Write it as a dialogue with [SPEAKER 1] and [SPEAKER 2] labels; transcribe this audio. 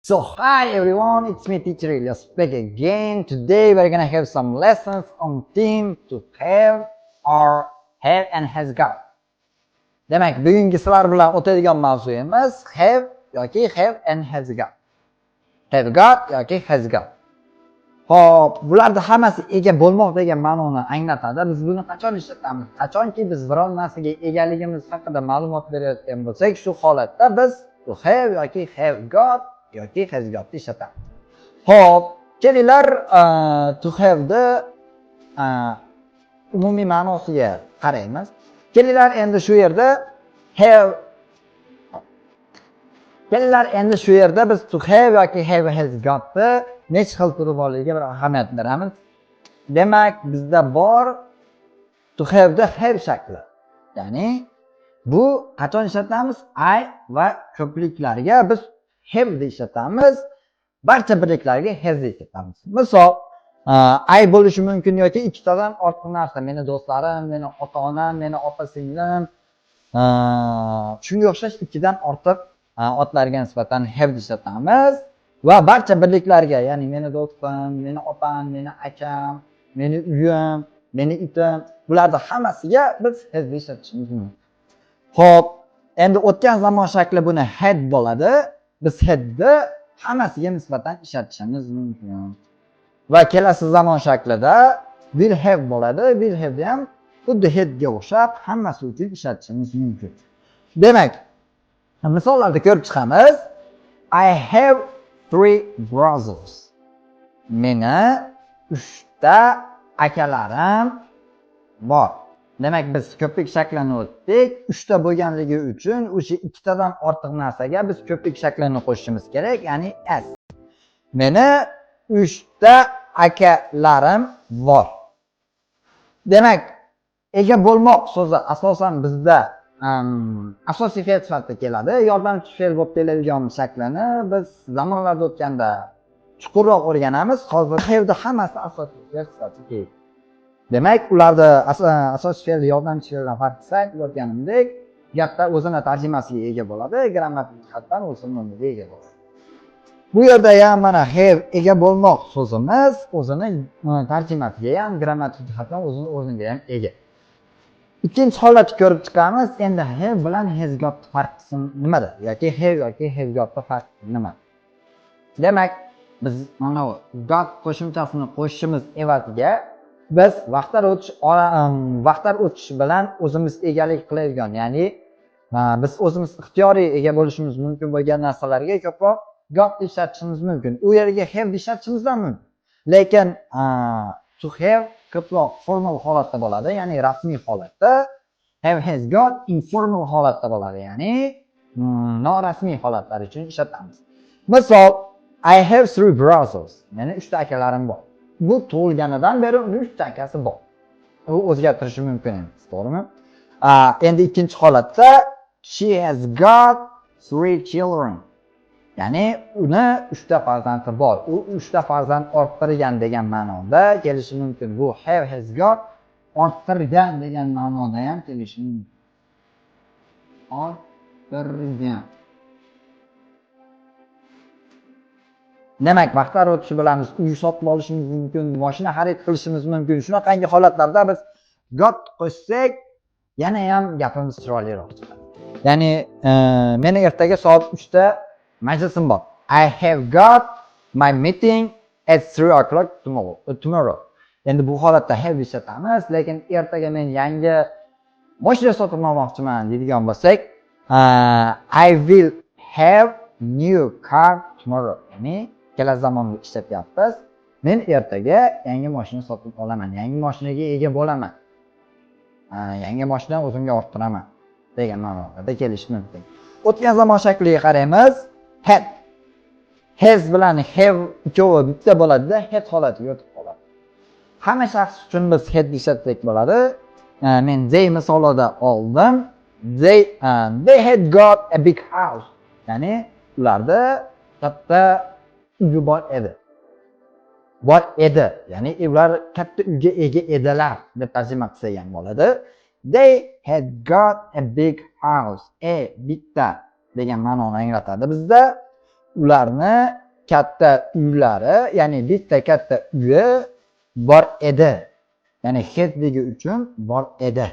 [SPEAKER 1] So hi everyone, it's me, Teacher Ilyas, back again. Today we're gonna have some lessons on theme to have or have and has got. Demak, bugungi sizlar bilan o'tadigan mavzuyimiz have yoki have and has got. Have got yoki has got. Xo'p, bularni hammasi ega bo'lmoq degan ma'noni anglatadi. Biz buni qachon ishlatamiz? Qachonki biz biron narsaga egaligimiz haqida ma'lumot berayotgan bo'lsak, shu holatda biz to have yoki have got yoki has got ishlatamiz. Xo'p, kelinglar, to have'ni umumiy ma'nosiga qaraymiz. Kelinglar, endi shu yerda have. Kelinglar, endi shu yerda biz to have yoki have, has gotni necha xil turi borligiga bir ahamiyat beramiz. Demak, bizda bor to have'da have shakli. Ya'ni bu qachon ishlatamiz? I va ko'pliklarga biz have ishlatamiz. Barcha birliklarga has ishlatamiz. Misol, I bo'lishi mumkin yoki ikkitadan ortiq narsa. Meni do'stlarim, meni ota-onam, meni opa-singlim, shunga o'xshash ikkidan ortiq otlarga nisbatan have ishlatamiz va barcha birliklarga, ya'ni meni do'stim, meni opam, meni akam, meni uyim, meni itim, bularni hammasiga biz has ishlatishimiz mumkin. Xo'p, endi o'tgan zamon shakli buni had bo'ladi. Biz hadni hammasiga nisbatan ishlatishimiz mumkin. Va kelasi zamon shaklida will have bo'ladi. Will have ham xuddi hadga o'xshab hammasi uchun ishlatishimiz mumkin. Demak, misollarda ko'rib chiqamiz. I have three brothers. Meni uchta akalarim bor. Demak, biz ko'plik shaklini o'tdik. Uchta bo'lganligi uchun o'sha ikkitadan ortiq narsaga biz ko'plik shaklini qo'shishimiz kerak, ya'ni s. Meni uchta akalarim bor. Demak, ega bo'lmoq so'zi asosan bizda asosiy fe'l sifatida keladi. Yordamchi fe'l bo'lib keladigan shaklini biz zamonlarda o'tganda chuqurroq o'rganamiz. Hozir have'da hammasi asosiy fe'l sifatida keladi. Demak, ularda asosiy fe'l yordamchi fe'ldan farq qilsa, aytib o'tganimdek, gapda o'zini tarjimasiga ega bo'ladi, grammatik jihatdan o'zini o'rniga ega bo'ladi. Bu yerda ham mana have, ega bo'lmoq so'zimiz o'zini tarjimasiga ham, grammatik jihatdan o'zini o'rniga ham ega. Ikkinchi holatni ko'rib chiqamiz. Endi have bilan has got farqi nimada? Yoki have yoki has got farqi nima? Demak, biz mana bu got qo'shimchasini qo'shishimiz evaziga biz vaqtlar o'tishi bilan o'zimiz egalik qiladigan, ya'ni biz o'zimiz ixtiyoriy ega bo'lishimiz mumkin bo'lgan narsalarga ko'proq got ishlatishimiz mumkin. U yerga have ishlatishimiz ham mumkin. Lekin to have ko'proq formal holatda bo'ladi, ya'ni rasmiy holatda. Have, has got informal holatda bo'ladi, ya'ni norasmiy holatlar uchun ishlatamiz. Misol, I have three brothers. Meni uchta akalarim bor. Bu tug'ilganidan beri uni uchta akasi bor. U o'zgartirishi mumkin emas, to'g'rimi? Endi ikkinchi holatda she has got three children. Ya'ni uni uchta farzandi bor. U uchta farzand orttirgan degan ma'noda kelishi mumkin. Bu have, has got orttirgan degan ma'noda ham kelishi mumkin. Orttirgan. Demak, vaqtlar o'tishi bilan biz uy sotib olishimiz mumkin, mashina xarid qilishimiz mumkin. Shunaqangi holatlarda biz got qo'shsak, yana ham gapimiz chiroyliroq chiqadi. Ya'ni meni ertaga soat 3 da majlisim bor. I have got my meeting at 3 o'clock tomorrow. Tomorrow. Endi bu holatda have ishlatamiz, lekin ertaga men yangi mashina sotib olmoqchiman deydigan bo'lsak, I will have new car tomorrow. Ya'ni kelasi zamonda ishlatyapmiz. Men ertaga yangi mashina sotib olaman, yangi mashinaga ega bo'laman. Yangi mashina o'zimga orttiraman degan ma'noda kelishi mumkin. O'tgan zamon shakliga qaraymiz. Had. Has bilan have ikkovi bitta bo'ladida, had holatiga o'tib qoladi. Hamma shaxs uchun biz had ishlatsak bo'ladi. Men they misolida oldim. They had got a big house. Ya'ni ularda katta uyi bor edi. Bor edi. Ya'ni ular katta uyga ega edilar deb tarjima qilsak ham bo'ladi. They had got a big house. A bitta degan ma'noni anglatadi bizda. Ularni katta uylari, ya'ni bitta katta uyi bor edi. Ya'ni had ligi uchun bor edi.